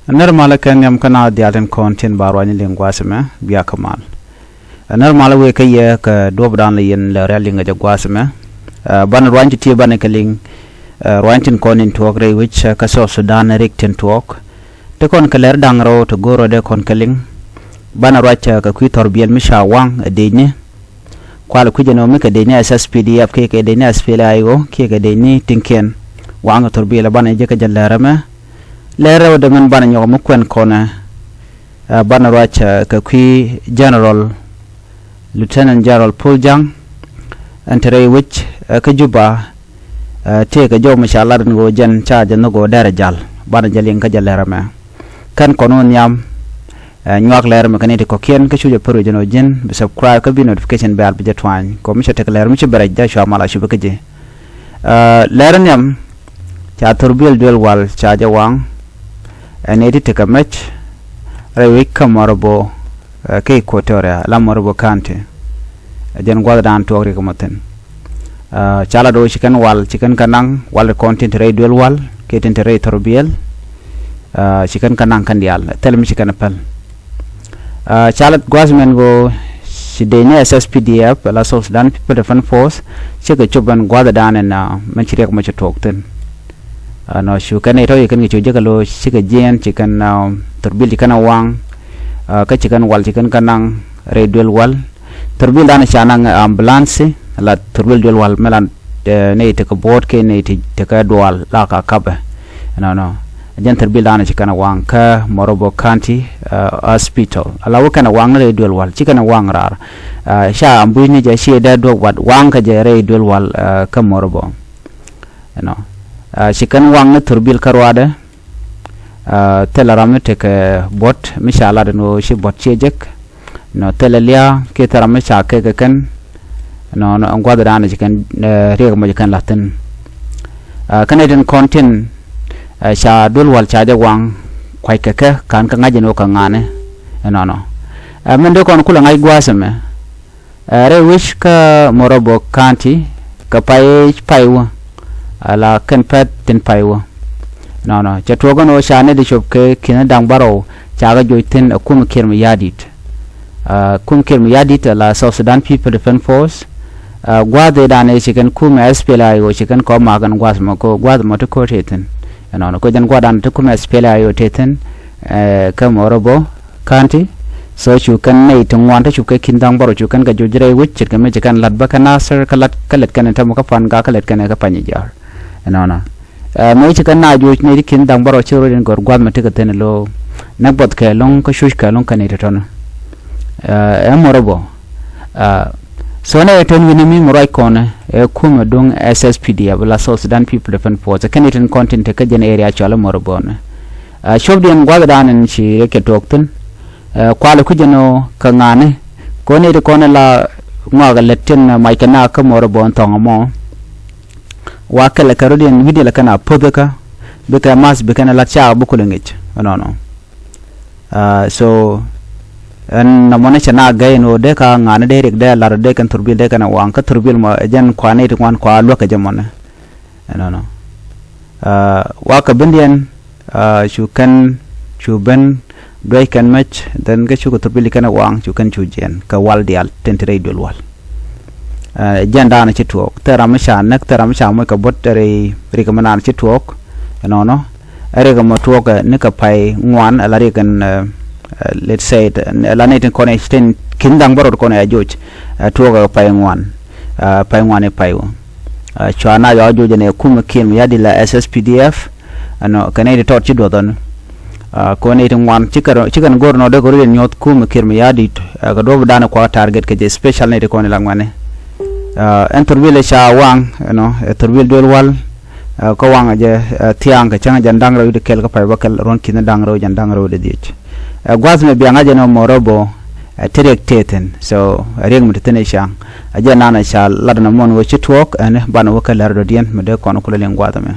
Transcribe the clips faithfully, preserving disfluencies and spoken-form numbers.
Nɛr malä kɛ nhiam kä naath diaal tin kɔn tin ba ruany liŋ gua̱a̱th ɛmɛ, bia kä mal. Nɛr malä wëë kä yɛ kɛ duɔ̱ɔ̱pdan lɛ yɛn lɛ rial liŋ kɛ jɛ gua̱a̱th ɛmɛ. Banɛ ruany ti ti banɛ kɛ liŋ ruany tin kɔn tin tuɔɔk rɛy wec kä South Sudan rik tin tuɔɔk. Ti kɔn kɛ lɛr da̱ŋ rɛw ti go̱o̱r rɔ̱dɛ kɔn kɛ liŋ. Banɛ ruac kɛ kui̱ thɔrbiɛl mi ca waŋ ɛ dëëcni. Kual kui̱c ɛn ɣöö mi kɛ dëëcni S S P D F kiɛ kɛ dëëcni S P L A I O kiɛ kɛ dëëcni tiŋkiɛn. Waŋ kɛ thurbil ɛ banɛ jɛ kɛ jɛ lɛr ɛmɛ. Lɛr rɛwdɛ mɛn banɛ nyɔk mi kuɛn kɔnɛ. Banɛ ruac kɛ kui̱ General, Lieutenant General Paul Jaŋ. Ɛn te rɛy wec kä Juba. Tëëkɛ jɔw mi ca lat ɛn ɣöö jɛn ca jɛ nhök ɣöö dɛrɛ jal. Banɛ jɛ liŋ kä jɛ lɛr ɛmɛ. Kɛn kɔn wä nhiam. Nyuak lɛr mɛ kɛ ni ti kɔ̱kiɛn kä cu jɛ pär wi̱c jɛn ɔ ji̱n bi subscribe kä bi notification bell bi jɛ tuany kɔ mi cɛ tek lɛr mi ci bɛ rɛc dee cua mal a cup kä ji̱. Lɛr nhiam. Ca thurbil duel wal ca jɛ waŋ. Ɛn iti tekɛ mɛc rɛy wi̱c kä Morobo kä Equatoria la Morobo County. Jɛn gua̱thdan tuɔɔk rik mɔ thi̱n. Ca la do̱ ci kɛn wal ci kɛn kä naŋ wal kɔn tin te rɛy duel wal kiɛ tin te rɛy thurbil. Ci kɛn kä naŋ kɛn diaal thil mi ci kɛn päl. Ca la gua̱th mɛn ɣöö ci dëëcni S S P D F la South Sudan People Defense Force. Cikɛ cop ɛn gua̱thdan ɛn mɛn ci riɛk mɔ ci tuɔɔk thi̱n. Ɛnɔ cu kɛn i̱ tɔ̱ ci kɛn kɛ cu jek ɛ lo̱ cikɛ jiɛɛn ci kɛn thurbil ci kɛn ɛ waŋ. Kä ci kɛn wal ci kɛn kä naŋ rɛy duel wal. Thurbil dan ca naŋ ambulance la thurbil duel wal mɛ la nɛy tekɛ buɔ̱ɔ̱t kɛ nɛy tekɛ dual la ka kapɛ. Ɛnɔnɔ jɛn thurbil dan ci kɛn ɛ waŋ kä Morobo County Hospital ala wä kɛn ɛ waŋ ni rɛy duel wal ci kɛn ɛ waŋ raar. Ca ambucni jɛ ci dee duɔk wat waŋ kä jɛ rɛy duel wal kä Morobo. Ɛnɔ ci kɛn waŋ ni thurbil kä ruaadɛ. Thilɛ ram mi tekɛ buɔ̱t mi ca lat ɛn ɣöö ci buɔ̱t ciɛ jek. Nɔ thilɛ lia̱a̱ kiɛ thilɛ ram mi ca kek kɛ kɛn. Nɔ nɔ ɛn gua̱thdan ci kɛn riɛk mɔ ci kɛn la̱th thi̱n. Kä nɛy tin kɔn tin ca duel wal ca jɛ waŋ kua̱ckɛ kɛ ka̱n kä ŋa̱c ɛn ɣöö kɛ ŋa̱ni. Ɛnɔnɔ mɛn dee kɔn kulɛ ŋa̱c gua̱a̱th ɛmɛ. Rɛy wec kä Morobo County kɛ pay pay wä. Ala kɛn pɛt thin pay wä. Nɔnɔ cɛ tuɔɔk ɛn ɣöö ca nɛy ti cop kɛ ki̱n da̱ŋ bärɔw ca kɛ joc thi̱n ɛ kumɛ Kiir Mayardit. Kumɛ Kiir Mayardit ala South Sudan People Defense Force. Gua̱a̱th ëëdan ëë ci kɛn kumɛ S P L A I O ci kɛn kɔ mak ɛn gua̱a̱th mɔ kɛ gua̱a̱th mɔ ti ko̱r tëë thi̱n. Ɛnɔnɔ kɛ jɛn gua̱a̱thdan ti kumɛ S P L A I O tëë thi̱n. Kä Morobo County. So cu kɛn nɛy ti ŋuan te cupkɛ ki̱n dhaŋ bärɔw cu kɛn kɛ joc rɛy wec ce̱tkɛ mi ci kɛn la̱t bä kä Nasir kä la̱t kä lɛt kɛn in te mɔ kä Panga kä lɛt kɛn in kä Panyijiar. Ɛnɔnɔ. Mëë ci kɛn na joc nɛy ti ki̱n dhaŋ bärɔw ci rɔ in gɔ̱r gua̱th mɛ tekɛ thi̱n lo̱o̱. Näk buɔth kɛ lo̱ŋ kä cuc kɛ lo̱ŋ kɛ nɛy ti tɔ̱nä. Ɛ Morobo. So nɛy ti tɔ̱n wi̱ni mi mɛ ruac kɔnɛ ɛ kumɛ duŋ S S P D F la South Sudan People Defense Force kɛn nɛy tin kɔn tin te kä jɛn area cɔal ɛ Morobo nɛ. Cuɔpdiɛn gua̱thdan in ci rɛc kɛ tuɔɔk thi̱n. Kualɛ kui̱c ɛn ɣöö kɛ ŋa̱ni kɛ ɣöö nɛy ti kɔn in la ŋɔak ɛ lät tin mac kɛ na kä Morobo in thɔ̱ŋ ɛmɔ. Wa kɛlɛ kɛ rɔ̱diɛn wi̱cdiɛn lɛ kɛn a po̱th kä bikɛ ma̱th bikɛn ɛ la̱t cakɛ bi kulɛ ŋic ɛnɔnɔ. So ɛn nɔmɔni cɛ na gɛy ɛn ɣöö dee ka ŋa̱ni dee riɛk dee la̱t dee kɛn thurbil dee kɛn ɛ waŋ kä thurbil mɔ ɛ jɛn kua nɛy ti ŋuan kua luäk kɛ jɛ mɔni. Ɛnɔnɔ. Wakɛ bendiɛn cu kɛn cu ben duec kɛn mec then kä cukɛ thurbil kɛn ɛ waŋ cu kɛn cu jiɛn kɛ wal diaal tin te rɛy duel wal. Jiɛn daanɔ ci tuɔɔk thil ram mi ca näk thil ram mi ca moc kɛ buɔ̱t rɛy rik mi naan ci tuɔɔk. Ɛnɔnɔ rik mɔ tuɔɔkɛ ni kɛ pay ŋuan ala rik ɛn let's say la nɛy tin kɔn ɛ tin ki̱n da̱ŋ bärɔw kɔn ɛ a joc. Tuɔɔkɛ pay ŋuan. Pay ŋuan i̱ pay wä. Cua na yɔ joc ɛn ɛ kumɛ Kiir Mayardit la S S P D F. Ɛnɔ kɛ nɛy ti tɔt ci duɔth ɔn. Kɛ nɛy ti ŋuan cikɛ go̱r nɔ dee kɛ rɔ̱diɛn nyuɔ̱th kumɛ Kiir Mayardit kɛ duɔ̱p dan kua target kɛ jɛ special nɛy ti kɔn ila ŋuani. Ɛn thurbil ɛ ca waŋ ɛnɔ ɛ thurbil duel wal. Kä waŋ jɛ thiaŋ kɛ cäŋ jɛn da̱ŋ rɛw i̱ ti kɛl kä pay bä kɛl ruɔ̱n ki̱n da̱ŋ rɛw jɛn da̱ŋ rɛw i̱ ti dhiec. Ɛ gua̱th mi biaŋ a jɛn ɛ Morobo. Ɛ ti riɛk tëë thi̱n so ɛ riɛk mi ti thi̱n i̱ ca̱ŋ. Ɛ jɛn nanɛ ca lat ɛn ɛmɔn wä ci tuɔɔk ɛn banɛ wä kä lɛr dɔ̱diɛn mi dee kɔn kulɛ liŋ gua̱th ɛmɛ.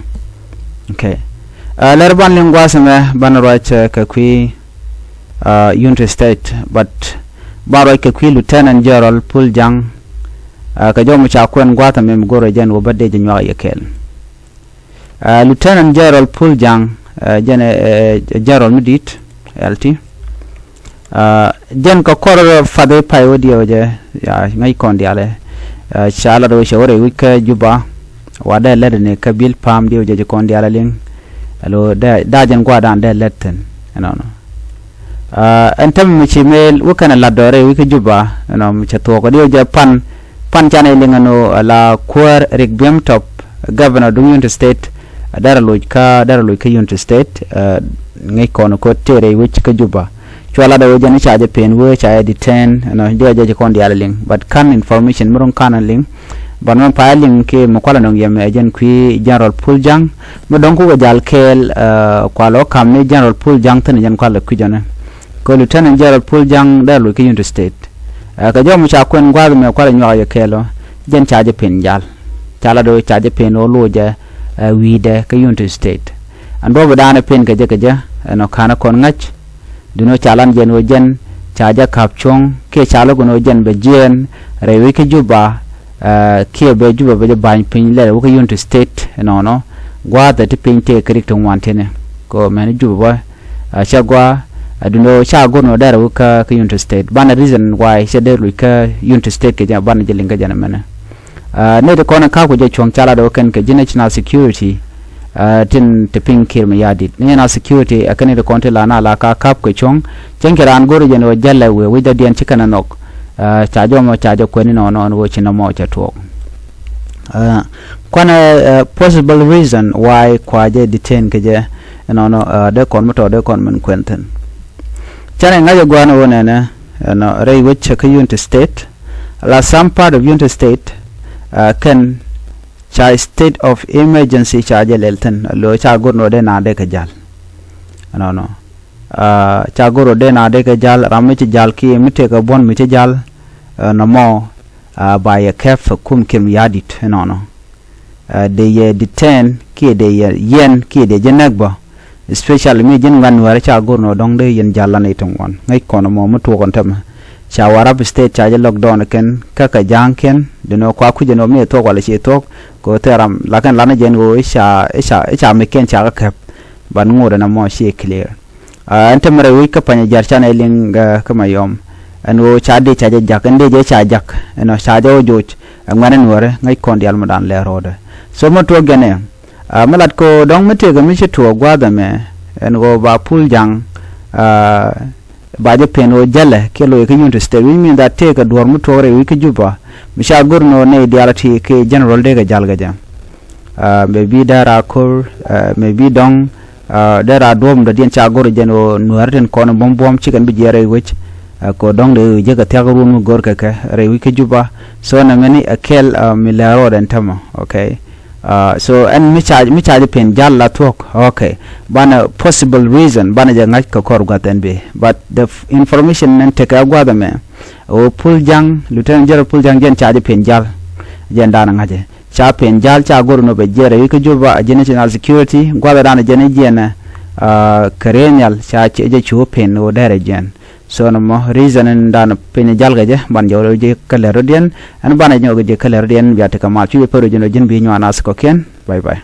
Okay. Ɛ lɛr ban liŋ gua̱th ɛmɛ banɛ ruac kɛ kui̱ Unity State but ban ruac kɛ kui̱ Lieutenant General Paul Jaŋ. Kɛ jɔw mi ca kuɛn gua̱th ɛmɛ mi go̱r ɛ jɛn wä bä dee jɛ nyuak yɛ kɛɛl. Lieutenant General Paul Jaŋ Jɛn ɛ General mi di̱i̱t L T. Jɛn kɛ kɔr fathi pay wä diɛw jɛ, ya ŋäc kɔn diaalɛ. Ca lat wä cɛ wä rɛy wi̱c kä Juba. Wa dee lɛt ni kä bil pa̱a̱m diɛw jɛ ci kɔn diaalɛ liŋ. Alo dee daa jɛn gua̱a̱r dan dee lɛt thi̱n ɛnɔnɔ. Ɛn tämɛ mi ci mëë wä kɛn ɛ lat dɔɔrɛ wi̱c kä Juba ɛnɔ mi cɛ thuɔɔk diɛw jɛ pan pan canɛ liŋ ɛn ɣöö la kuäär Riek Biem Top, governor duŋ Unity State, derɛ loc kä derɛ loc kä Unity State. Ŋäc kɔn kɔ tëë rɛy wec kä Juba. Cua lat ɛ wec jɛn ca jɛ pen wee ca jɛ detain ɛnɔ diɛ jɛ ci kɔn diaal liŋ, but kan information mi ro̱ŋ kan liŋ. But mi pay liŋ ki mi kualɛ nɔŋ yɛmɛ ɛ jɛn kui̱ General Pul Jaŋ mi dɔ̱ŋ kukɛ jal kɛɛl. Kualɛ wä kam ni General Pul Jaŋ thi̱n jɛn kualɛ kui̱ jɔnɛ. Kɛ Lieutenant General Pul Jaŋ derɛ loc kä Unity State. Kɛ jɔw mi ca kuɛn gua̱a̱th mɛ kualɛ nyuak yɛ kɛɛl ɔ jɛn ca jɛ pen jal. Ca lat ɔ ca jɛ pen ɔ loc jɛ wi̱i̱dɛ kä Unity State. Ɛn bä bi daanɛ pen kɛ jɛ kɛ jɛ ɛn ɔ ka̱n ɛ kɔn ŋäc. Duno ca lan jɛn ɣöö jɛn ca jɛ ka̱p cuɔ̱ŋ kiɛ ca lo̱k ɛn ɣöö jɛn bɛ jiɛɛn rɛy wec kä Juba. Kiɛ bɛ Juba bɛ jɛ ba̱ny piny lɛl wä kä Unity State ɛnɔnɔ. Gua̱a̱th ɛ ti piny tëë kɛ rik ti ŋuan tiɛnɛ kɛ ɣöö mɛn Juba bä. Cɛ gua̱a̱ duno ca go̱r nɔ dɛr wä kä Unity State banɛ reason why cɛ dee luc kä Unity State kɛ jɛ banɛ jɛ liŋ kä jɛn ɛmɛnɛ. Nɛy ti kɔn ɛ ka̱p kɛ jɛ cuɔ̱ŋ ca lat ɛ wä kɛn kɛ ji̱ national security. Tin ti piny Kiir Mayardit ni national security ɛ kɛn nɛy ti kɔn ti la na la ka ka̱p kɛ cuɔ̱ŋ. Cäŋ ci raan go̱r jɛn ɣöö jälɛ wëë wi̱cdädiɛn ci kɛn ɛ nhɔk. Ca jɔmɔ ca jɛ kuɛn inɔnɔ ɛn ɣöö ci nɔmɔ cɛ tuɔɔk. Kuanɛ possible reason why kua jɛ detain kɛ jɛ ɛnɔnɔ dee kɔn mi tɔ̱ dee kɔn min kuɛn thi̱n. Canɛ ŋa̱c ɛ gua̱a̱n ɣöö nɛnɛ ɛnɔ rɛy wec kä Unity State. La some part of Unity State kɛn ca state of emergency ca jɛ lɛl thi̱n lo̱ ca go̱r nɔ dee na dee kɛ jal. Ɛnɔnɔ ca go̱r nɔ dee na dee kɛ jal ram mi ci jal ki mi tëëkɛ buɔ̱n mi ci jal. Nɔmɔ ba yɛ kɛp kum Kiir Mayardit ɛnɔnɔ. Dee yɛ detain kiɛ dee yɛ yɛn kiɛ dee jɛ näk bä. Especially mi ji̱n ŋuɛn Nuäärä ca go̱r nɔ dɔ̱ŋ dee yɛn jal lan i̱ ti ŋuan ŋäc kɔn mɔ mi tuɔɔk ɛn tämɛ. Ca Warrap State ca jɛ lockdown kɛn kä kɛ ja̱a̱ŋkiɛn dee nɔ kua kui̱c ɛn ɣöö mi ɛ thuɔ̱k walɛ ci thuɔ̱k. Kɛ ɣöö thil ram la kɛn lan jɛn ɣöö i̱ ca i̱ ca i̱ ca mi̱c kɛn ca kä kɛp. But ŋot ɛn ɛmɔ ci clear. Ɛn te mi rɛy wi̱c kä Panyɛ Jär canɛ liŋ kä Mayɔm. Ɛn ɣöö ca dee ca jɛ jak ɛn dee jɛ ca jak ɛn ɣöö ca jɛ wä joc. Ɛ ŋuɛ̈ni Nuäärä ŋäc kɔn diaal mi dan lɛ ro̱o̱dɛ. So mi tuɔɔk gɛn ɛ mi lat kɛ ɣöö dɔ̱ŋ mi tëëkɛ mi ci tuɔɔk gua̱a̱th ɛmɛ ɛn ɣöö ba Pul Jaŋ ba jɛ pen ɣöö jälɛ kiɛ loc kä Unity State wi̱c min that tëëkɛ duɔ̱ɔ̱r mi tuɔɔk rɛy wi̱c kä Juba. Mi ca go̱r ni ɣöö nɛy diaal ti kɛ general dee kɛ jal kɛ jɛ. Mɛ bi dee raa ko̱r mɛ bi dɔ̱ŋ dee raa duɔ̱ɔ̱p mi dɔ̱diɛn ca go̱r jɛn ɣöö Nuäärä tin kɔn buɔ̱m buɔ̱m cikɛn bi jiɛɛr rɛy wec. Kɛ ɣöö dɔ̱ŋ dee ɣöö jek kɛ thiak ruun mi go̱r kɛ kɛ rɛy wi̱c kä Juba. So nɛ mɛni ɛ kɛl mi lɛɛr rɔɔdɛ ɛn tämɛ. Okay. So ɛn mi ca mi ca jɛ pen jal la thuɔ̱k. Okay. Banɛ possible reason banɛ jɛ ŋa̱c kɛ kɔr gua̱th ɛn bi but the information ɛn tekɛ gua̱th ɛmɛ. Ɣöö Pul Jaŋ, Lieutenant General Pul Jaŋ jɛn ca jɛ pen jal. Jɛn daanɛ ŋa̱cɛ ca pen jal ca go̱r nɔ bɛ jiɛɛr rɛy wi̱c kä Juba a ji̱ national security gua̱thɛ daanɛ jɛn i̱ jiɛɛnɛ. Kɛ rɛy nhial ca jɛ cu pen ɣöö dɛrɛ jiɛɛn. So nɔmɔ reason in daanɛ pen jal kɛ jɛ ban jɛ wä ji̱ kä lɛr rɔ̱diɛn ɛn banɛ nyɔk ji̱ kä lɛr rɔ̱diɛn bia tekɛ mal cu jɛ pär ji̱n ɔ ji̱n bi nyuan a thikɔkiɛn. Bye bye.